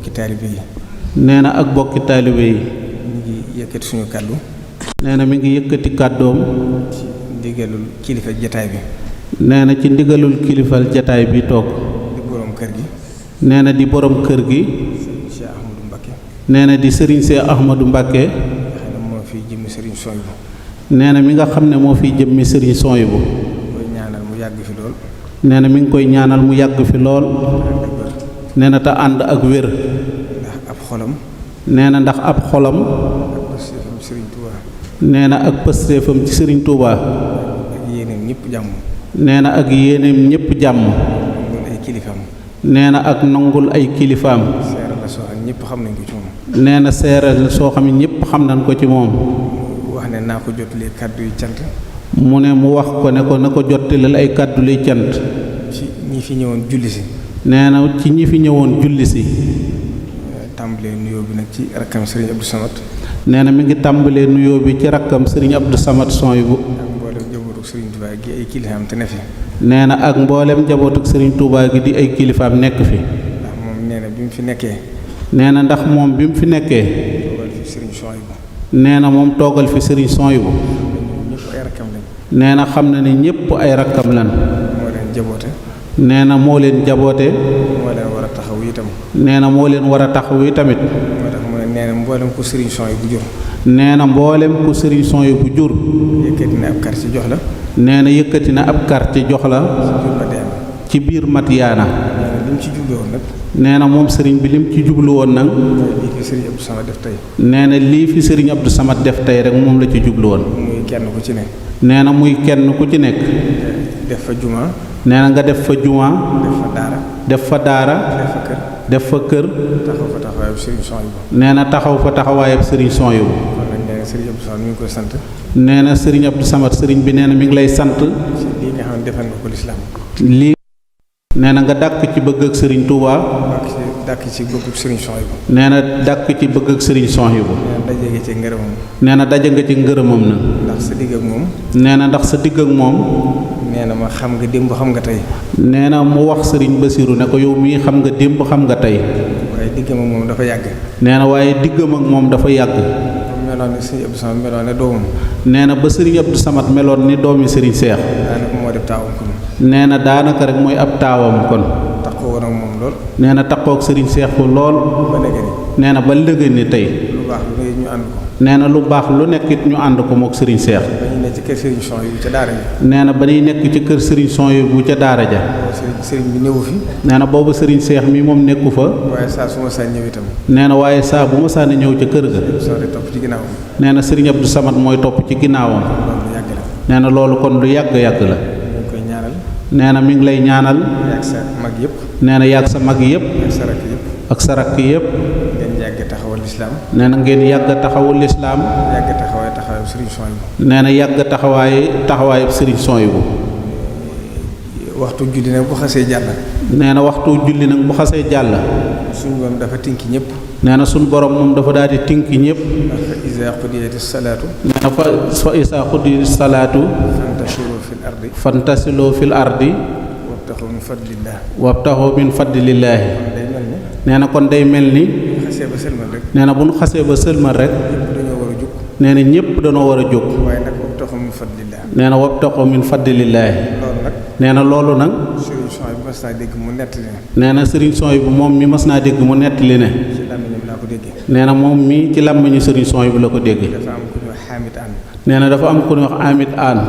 bokki taalibe yi. nee na ak bokki taalibe yi. mi ngi yëkkati suñu kàddu. nee na mi ngi yëkkati kàddoom. ci ndigalul kilifa jataay bi. nee na ci ndigalul kilifal jataay bi toog. di borom kër gi. nee na di borom kër gi. Cheikh Ahmadou Mbacké. nee na di Serigne Cheikh Ahmadou Mbacké. moo fi jëmmi Serigne Souhaïbou. nee na mi nga xam ne moo fi jëmmi Serigne Souhaïbou. koy ñaanal mu yàgg fi lool. nee na mi ngi koy ñaanal mu yàgg fi lool. nee na te ànd ak wér. ndax ab xolam. nee na ndax ab xolam. ak pëstéefam Serigne Touba. nee na ak pëstéefam ci Serigne Touba. ak yéeneem ñëpp jàmm. nee na ak yéeneem ñëpp jàmm. nangul ay kilifaam. nee na ak nangul ay kilifaam. seere la soo xam ñëpp xam nañ ko ci moom. nee na seere la soo xam ne ñëpp xam nañ ko ci moom. wax ne naa ko jottalee kàddu yu cant. mu ne mu wax ko ne ko na ko jottaleel ay kàddu luy cant. ci ñi fi ñëwoon julli si. nee na ci ñi fi ñëwoon julli si. tàmbalee nuyoo bi nag ci rakkam Serigne Abdou Samad. nee na mi ngi tàmbalee nuyoo bi ci rakkam Serigne Abdou Samad Souhaïbou. ak mboolem njabootu Serigne Touba gi ay kilifaam te ne fi. nee na ak mboolem njabootu Serigne Touba gi di ay kilifaam nekk fi. ndax moom nee na bi mu fi nekkee. nee na ndax moom bi mu fi nekkee. toogal fi Serigne Souhaïbou. nee na moom toogal fi Serigne Souhaïbou. ñëpp ay rakkam lañ. nee na xam na ne ñëpp ay rakkam lan. moo leen jaboote. nee na moo leen jaboote. moo leen war a taxaw itam. nee na moo leen war a taxaw yi tamit. moo tax mu ne nee na mboolem ko Serigne Souhaïbou bu jur. nee na mboolem ku Serigne Souhaïbou bu jur. yëkkati na ab quartier jox la. nee na yëkkati na ab quartier jox la. ci biir Madiana. li mu ci jublu woon nag. nee na moom Serigne bi lim ci jublu woon nag. lii fi Serigne Abdou Samad def tey. nee na lii fi Serigne Abdou Samad def tey rek moom la ci jublu woon. muy kenn ku ci ne. nee na muy kenn ku ci nekk. def fa juma. nee na nga def fa juma. def fa daara. def fa daara. def fa kër. def fa kër. taxaw fa taxawaayu Serigne Souhaïbou. nee na taxaw fa taxawaayab Serigne Souhaïbou. kon nag nee na Serigne Abdou Samad mi ngi koy sant. nee na Serigne Abdou Samad Serigne bi nee na mi ngi lay sant. ci lii nga xam ne defal nga ko lislaam. lii. nee na nga dàkk ci bëgg ak Serigne Touba. dàkk ci bëgg Serigne Souhaïbou. nee na dàkk ci bëgg ak Serigne Souhaïbou. nee na daje nga ci ngërëmam. nee na daje nga ci ngërëmam na. ndax sa digg ak moom. nee na ndax sa digg ak moom. nee na ma xam nga démb xam nga tey. nee na mu wax Serigne Bassirou ne ko yow mii xam nga démb xam nga tey. waaye diggam ak moom dafa yàgg. nee na waaye diggam ak moom dafa yàgg. meloon ne Serigne Abdou Samad meloon ne doomam. nee na ba Serigne Abdou Samad meloon ni doomi Serigne Cheikh. daanaka moo def taawam kon. nee na daanaka rek mooy ab taawam kon. taxoo woon ak moom lool. nee na taxoo ak Serigne Cheikh ko lool. ba léegi nii. nee na ba léegi ni tey. lu baax lu ne ñu ànd ko. nee na lu baax lu nekk it ñu ànd ko mook Serigne Cheikh. ba ñu ne ci kër Serigne Souhaïbou ca daara ja. nee na ba ñuy nekk ci kër Serigne Souhaïbou ca daara ja. Serigne bi néewu fi. nee na boobu Serigne Cheikh mi moom nekku fa. waaye saa su ma saa ñëw itam. nee na waaye saa bu ma saa ne ñëw ca kër ga. soo topp ci ginnaawam. nee na Serigne Abdou Samad mooy topp ci ginnaawam. loolu yàgg la. nee na loolu kon lu yàgg-yàgg la. ñu ngi koy ñaanal. nee na mi ngi lay ñaanal. yàgg sa mag yëpp. nee na yàgg sa mag yëpp. ak sa rakk yëpp. ak sa rakk yëpp. ngeen yàgg taxawal lislaam. nee na ngeen yàgg taxawul lislaam. yàgg taxawaay taxawaayu Serigne Souhaïbou. nee na yàgg taxawaayu Serigne Souhaïbou. waxtu julli nag bu xasee jàll. nee na waxtu julli nag bu xasee jàll. suñu borom dafa tinki ñëpp. nee na suñu borom moom dafa daal di tinki ñëpp. ndax fa iza qudiyati salaatu. nee na fa isa xuddi salaatu. fantashiru fil ardi. fantasiloo fil ardi. wabtaxu min fadlillah. wabtaxu min fadlillaahi. kon day mel ni. nee na kon day mel ni. bu xasee ba sëlmal rek. nee na bu nu xasee ba sëlmal rek. ñëpp dañoo war a jóg. nee na ñëpp dañoo war a jóg. waaye nag wabtaxu min fadlillah. nee na wabtaxu min fadlillaahi. loolu nag. nee na loolu nag. Serigne Souhaïbou mas naa dégg mu nettali ne. nee na Serigne Souhaïbou moom mi mas naa dégg mu nettali ne. ci làmmiñam laa ko déggee. nee na moom mii ci làmmiñu Serigne Souhaïbou la ko déggee. dafa am ku ñuy wax Hamid Anne. nee na dafa am ku ñuy wax Hamid Anne.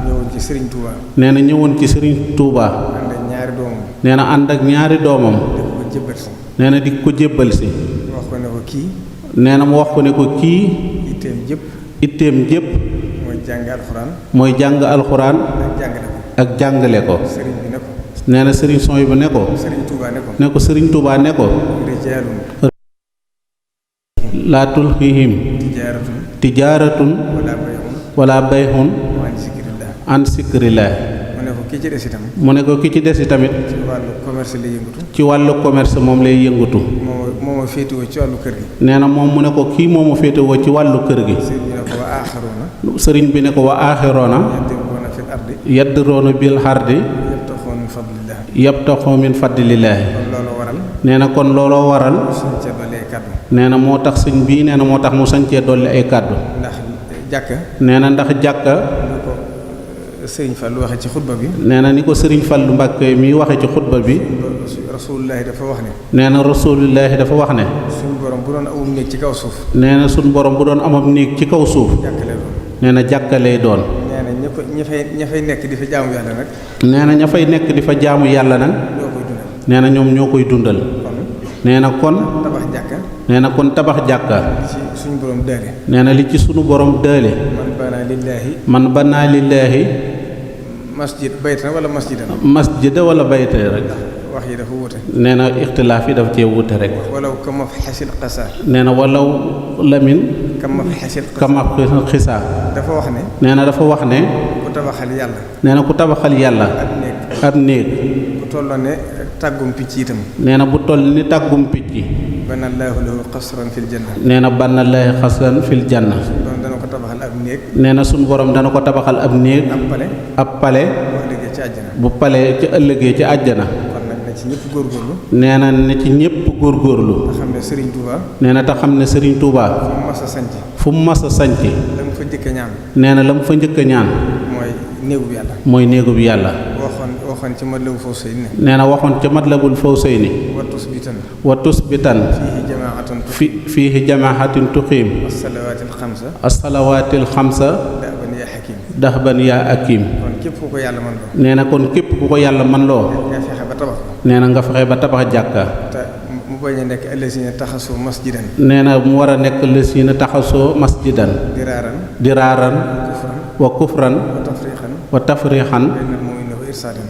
ñëwoon ci Serigne Touba. nee na ñëwoon ci Serigne Touba. ànd ak ñaari doomam. nee na ànd ak ñaari doomam. def ko jëbbat si. nee na di ko jébbal si. wax ko ne ko kii. nee na mu wax ko ne ko kii. itteem jëpp. itteem jépp. mooy jàng alxuraan. mooy jàng alxuraan. ak jàngale ko. ak jàngale ko. Serigne bi ne ko. nee na Serigne Souhaïbou ne ko. Serigne Touba ne ko. ne ko Serigne Touba ne ko. rijaalun. laa tulhihim. tijaaratun. wala bayhun. an zikrillah. an zikrillah. mu ne ko ki ci des itam. mu ne ko ki ci des tamit. ci wàllu commerce lay yëngatu. ci wàllu commerce moom lay yëngatu. moo ma féetewoo ci wàllu kër gi. nee na moom mu ne ko kii moo ma féetewoo ci wàllu kër gi. Serigne bi ne ko wa aaxaroona. Serigne bi ne ko wa aaxiroona. yaddiruuna fil ardi. yaddiroona bil hardi. yabtaxuuna min fadlillah. yabtaxu min fadlillaahi. kon loolu waral. nee na kon looloo waral suñ ca dolli ay kàddu nee na moo tax sëñ bii nee na moo tax mu sañcee dolli ay kàddu ndax jàkka nee na ndax jàkka ñu ko sëriñ Fallu waxe ci xutba bi nee na ni ko sëriñ Fallu Mbàkke mi waxe ci xutba bi rasulullahi dafa wax ne nee na rasulullahi dafa wax ne suñ borom bu doon amum néeg ci kaw suuf nee na suñ borom bu doon amam néeg ci kaw suuf jàkkale doon nee na jàkka lay doon nee na ña fay nekk di fa jaamu yàlla nag nee na ña fay nekk di fa jaamu yàlla nag ñoo koy dundal nee na ñoom ñoo koy dundal kon nee na kon tabax jàkka nee na kon tabax jàkka ci suñu borom daale nee na li ci sunu borom dële man banaa lillaahi masjid baytan wala masjidan masjida wala bayta rek wax yi dafa wute nee na ixtilaaf yi daf cee wute rek walaw ka maf xasil xasa nee na walaw lamin ka maf xasil kama xisaa dafa wax ne nee na dafa wax ne ku tabaxal yàlla nee na ku tabaxal yàlla ab néeg ab néeg bu tolloon ne tàggum picc itam nee na bu toll ni tàggum picc bana laahu lahu qasran fil janna nee na banna laahi xasran fil janna doon dana ko tabaxal ab néeg nee na suñu borom dana ko tabaxal ab néeg ab pale boo liggéey ci àjjana bu pale ci ëllëgee ci àjjana kon nag na ci ñëpp góorgóorlu nee na ne ci ñëpp góorgóorlu nga xam ne Serigne Touba nee na te xam ne Serigne Touba fu mu mas a sanc fu mu mas a sanc la mu fa njëkk a ñaan nee na la mu fa njëkk a ñaan mooy néegub yàlla mooy néegub yàlla waxoon ci Matlabul Fawzayni ne nee na waxoon ca Matlabul Fawzayni wa tusbitan fiihi jamaahatin tuqiim as-salawaatil xamsa dahban yaa hakiim kon képp ku ko yàlla man loo nee na kon képp ku ko yàlla man loo nga fexe ba tabax nee na nga fexe ba tabax jàkka te mu bañ a nekk allazina taxasoo masjidan nee na mu war a nekk allazina taxasoo masjidan diraaran wa kufran wa tafriixan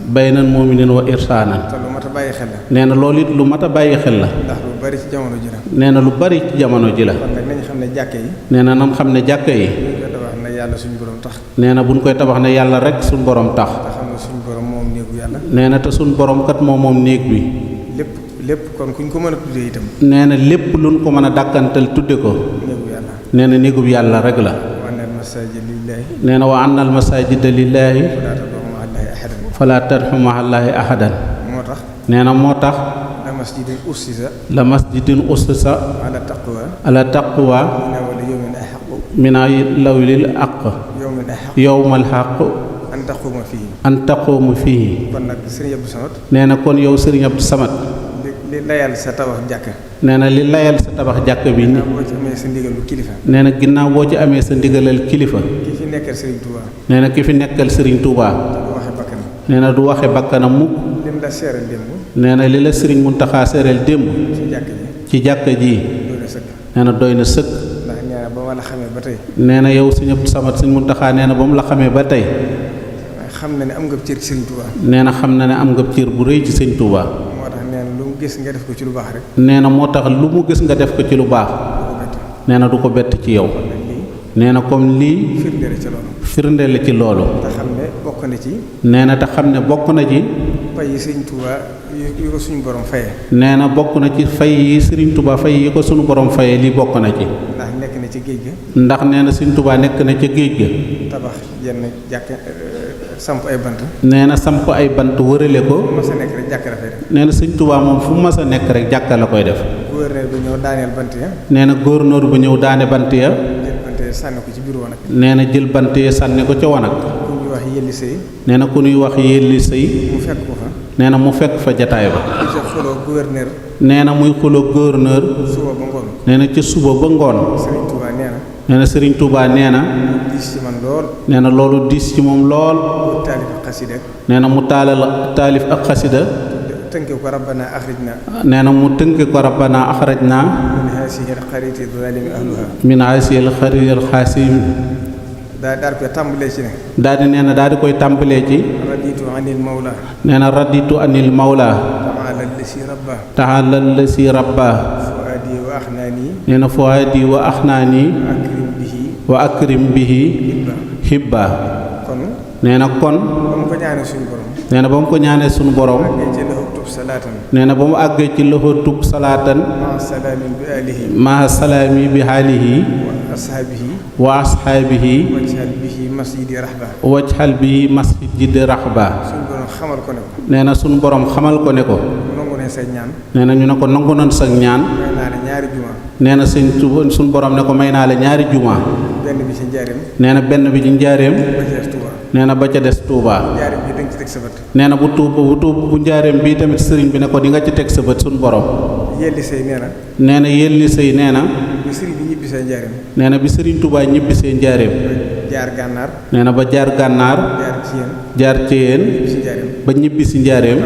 baynal mu'miniina wa irsaanan te lu mat a bàyyi xel la nee na loolu it lu mat a bàyyi xel la ndax lu bari ci jamono ji la nee na lu bari ci jamono ji la kon nag nañ xam ne jàkka yi nee na nam xam ne jàkka yi yàlla suñu borom tax nee na buñ koy tabax ne yàlla rek suñu borom tax te xam ne suñu borom moom néegu yàlla nee na te suñu borom kat moom néeg bi lépp kon kuñ ko mën a tuddee itam nee na lépp luñ ko mën a dàkkantal tudde ko néegu yàlla nee na néegub yàlla rek la nee na wa annal masaajida lillaahi falaa tad'uu ma'a llaahi ahadan moo tax nee na moo tax la masjidin ussisa ala taqwa mina lawlil aq yawmal haqq an taquuma fiihi kon nag Serigne Abdou Samad nee na kon yow Serigne Abdou Samad li layal sa tabax jàkka nee na li layal sa tabax jàkka bi boo ci amee sa ndigalu kilifa nee na ginnaaw boo ci amee sa ndigalal kilifa ki fi nekkal Serigne Touba nee na ki fi nekkal Serigne Touba nee na du waxe bakkanam mukk lim la seeral démb nee na li la Serigne Mountakha seeral démb ci jàkka ji nee na doy na sëkk ndax nee na ba ma la xamee ba tey nee na yow Serigne Abdou Samad Serigne Mountakha nee na ba mu la xamee ba tey xam na ne am nga cër ci Serigne Touba nee na xam na ne am nga cër bu rëy ci Serigne Touba moo tax nee na lu mu gis nga def ko ci lu baax rek nee na moo tax lu mu gis nga def ko ci lu baax nee na du ko bett ci yow nee na comme lii firnde la ci loolu te xam ne bokk na ci nee na te xam ne bokk na ci fay yi Serigne Touba yi ko suñu borom fayee nee na bokk na ci fay yi Serigne Touba fay yi ko suñu borom fayee lii bokk na ci ndax nekk na ci géej ga ndax nee na Serigne Touba nekk na ca géej ga tabax yenn jàkk samp ay bant nee na samp ay bant wërale ko mas a nekk rek jàkka la fay def nee na Serigne Touba moom fu mas a nekk rek jàkka la koy def gouverneur bi ñëw daaneel bant ya nee na gouverneur bu ñëw daane bant ya sànni ko ci biir wanag nee na jël bant ya sànni ko ca wanag ku ñuy wax yelli sëy nee na ku ñuy wax yelli sëy mu fekk ko fa nee na mu fekk fa jataay ba di ca xuloo gouverneur nee na muy xuloo gouverneur suba ba ngoon nee na ci suba ba ngoon Serigne Touba nee na nee na Serigne Touba nee na diis ci man lool nee na loolu diis ci moom lool mu taalif xasida nee na mu taalif ak xasida tënke ko rabbana axrijna nee na mu tënke ko rabbana axrajna min haasihi alxariti zalimi ahluha min haasihi alxariti alxaasim daal koy tàmbalee ci ne daal di nee na daal di koy tàmbalee ci raditu anil mawla nee na raditu anil mawla taala lasi rabba fuadi wa axnaani nee na fuadi wa axnaani wa akrim bihi hibba nee na kon ba mu ko ñaanee suñu borom nee na ba mu ko ñaanee suñu borom nee na ba mu àggee ci loxo tub salaatan maa salaami bi haalihi wa ashaabihi wajhal bihi masjidi rahba nee na suñu borom xamal ko ne ko sa ñaan. nee na ñu ne ko nangu nañ sa ñaan. may naa la ñaari juma. nee na suñ borom ne ko may naa la ñaari juma. benn bi ci njaareem. nee na benn bi ci njaareem. ba ca des Touba. nee na ba ca des Touba. njaareem bi da nga ci teg sa bët. nee na bu njaareem bii tamit sëriñ bi ne ko di nga ci teg sa bët suñ borom. yelli sëy nee na. nee na yelli sëy nee na. bi sëriñ bi ñibbisee njaareem. nee na bi sëriñ Touba ñibbisee njaareem. jaar gànnaar. nee na ba jaar gànnaar. jaar ci yéen. ba ñibbisi njaareem.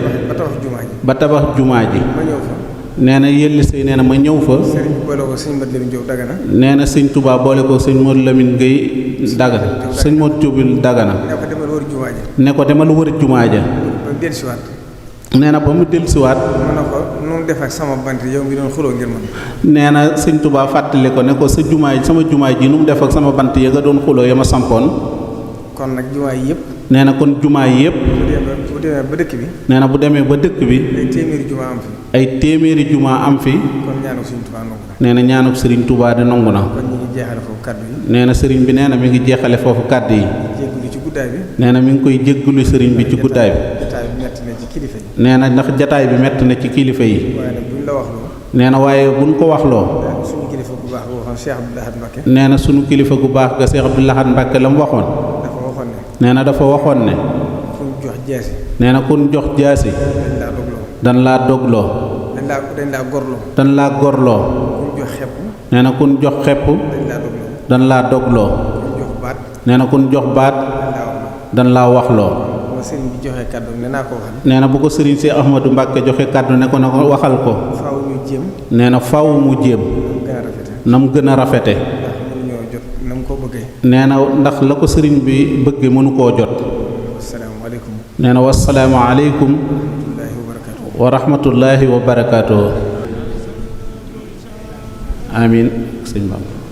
ba tabax jumaa ji. ma ñëw fa. nee na yelli sëy nee na ma ñëw fa. sëriñ bi boole ko sëñ Modou Lamine Diop Dagana. nee na sëñ Touba boole ko sëñ Modou Lamine Gueye Dagana. sëñ Modou Diop Dagana. ne ko demal wër jumaa ja. ne ko demal wër jumaa ja. ba mu dellusiwaat. nee na ba mu dellusiwaat. mu ne ko nu mu def ak sama bant yow mi doon xuloo ngir man. nee na sëñ Touba fàttali ko ne ko sa jumaa ji sama jumaa ji nu mu def ak sama bant ya nga doon xuloo ya ma sampoon. kon nag jumaa yi yëpp. nee na kon jumaa yi yëpp. bu demee ba dëkk bi. nee na bu demee ba dëkk bi. ay téeméeri jumaa am fi. ay téeméeri jumaa am fi. kon ñaanuk Sëriñ Touba nangu na. nee na ñaanuk Sëriñ Touba de nangu na. kon ñu ngi jeexale foofu kaddu yi. nee na sëriñ bi nee na mi ngi jeexale foofu kaddu yi. jéggulu ci guddaay bi. nee na mi ngi koy jéggulu sëriñ bi ci guddaay bi. jataay bi metti na ci kilifa yi. nee na ndax jataay bi metti na ci kilifa yi. waaye nag buñ la wax loo. nee na waaye buñ ko waxloo. suñu kilifa gu baax boo xam Cheikh Abdou Lahad Mbacké. nee na suñu kilifa gu baax ga Cheikh Abdou Lahad Mbacké la mu waxoon. dafa waxoon ne. nee na dafa waxoon ne. kuñ jox jaasi. nee na kun jox jaasi. dañ laa dogloo. dañ laa dogloo. dañ laa gorloo. dañ laa gorloo. kuñ jox xepp. nee na kun jox xepp. dañ laa dañ laa dogloo. dogloo. kuñ jox baat. nee na kun jox baat. dañ laa waxloo. ma sëriñ bi joxe kàddu ne naa ko waxal. nee na bu ko sëriñ si Ahmadou Mbacké joxe kàddu ne ko na ko waxal ko. faaw ñu jéem. nee na faaw mu jéem. na mu gën a rafete. ndax mënuñoo jot na mu ko bëggee. nee na ndax la ko sëriñ bi bëgge mënu koo jot. asalaamaaleykum. nee na wasalaamaaleykum. wa rahmatullahi wa barakaatu. amiin sëñ Bamba.